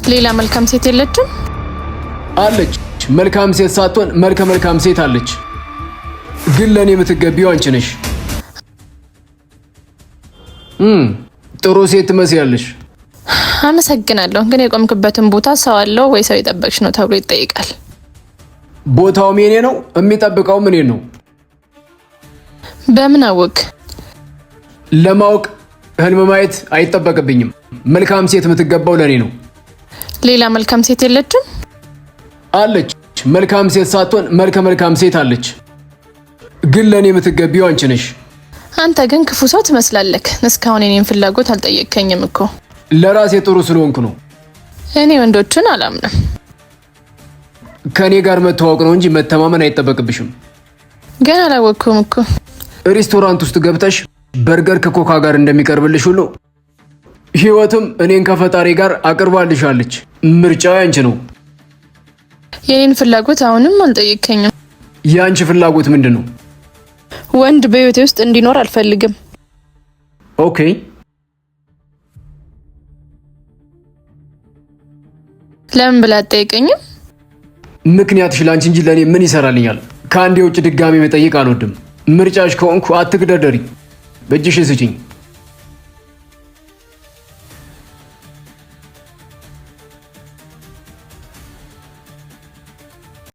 ሌላ መልካም ሴት የለችም? አለች። መልካም ሴት ሳትሆን መልከ መልካም ሴት አለች። ግን ለእኔ የምትገቢው አንቺ ነሽ። ጥሩ ሴት ትመስያለሽ። አመሰግናለሁ። ግን የቆምክበትን ቦታ ሰው አለው ወይ ሰው የጠበቅሽ ነው ተብሎ ይጠይቃል። ቦታውም የኔ ነው፣ የሚጠብቀውም እኔን ነው። በምን አወቅ? ለማወቅ ህልም ማየት አይጠበቅብኝም። መልካም ሴት የምትገባው ለእኔ ነው። ሌላ መልካም ሴት የለችም? አለች። መልካም ሴት ሳትሆን መልከ መልካም ሴት አለች። ግን ለእኔ የምትገቢው አንቺ ነሽ። አንተ ግን ክፉ ሰው ትመስላለህ። እስካሁን የኔን ፍላጎት አልጠየቅከኝም እኮ። ለራሴ ጥሩ ስለሆንኩ ነው። እኔ ወንዶችን አላምንም። ከእኔ ጋር መተዋወቅ ነው እንጂ መተማመን አይጠበቅብሽም። ገና አላወቅኩም እኮ። ሬስቶራንት ውስጥ ገብተሽ በርገር ከኮካ ጋር እንደሚቀርብልሽ ሁሉ ህይወትም እኔን ከፈጣሪ ጋር አቅርባልሻለች። ምርጫው ያንቺ ነው። የኔን ፍላጎት አሁንም አልጠየቅከኝም። የአንቺ ፍላጎት ምንድን ነው? ወንድ በህይወቴ ውስጥ እንዲኖር አልፈልግም። Okay። ለምን ብላ አትጠይቀኝም? ምክንያትሽ ለአንቺ እንጂ ለእኔ ምን ይሰራልኛል? ከአንዴ ውጭ ድጋሚ መጠየቅ አልወድም። ምርጫሽ ከሆንኩ አትግደርደሪ፣ እጅሽን ስጭኝ።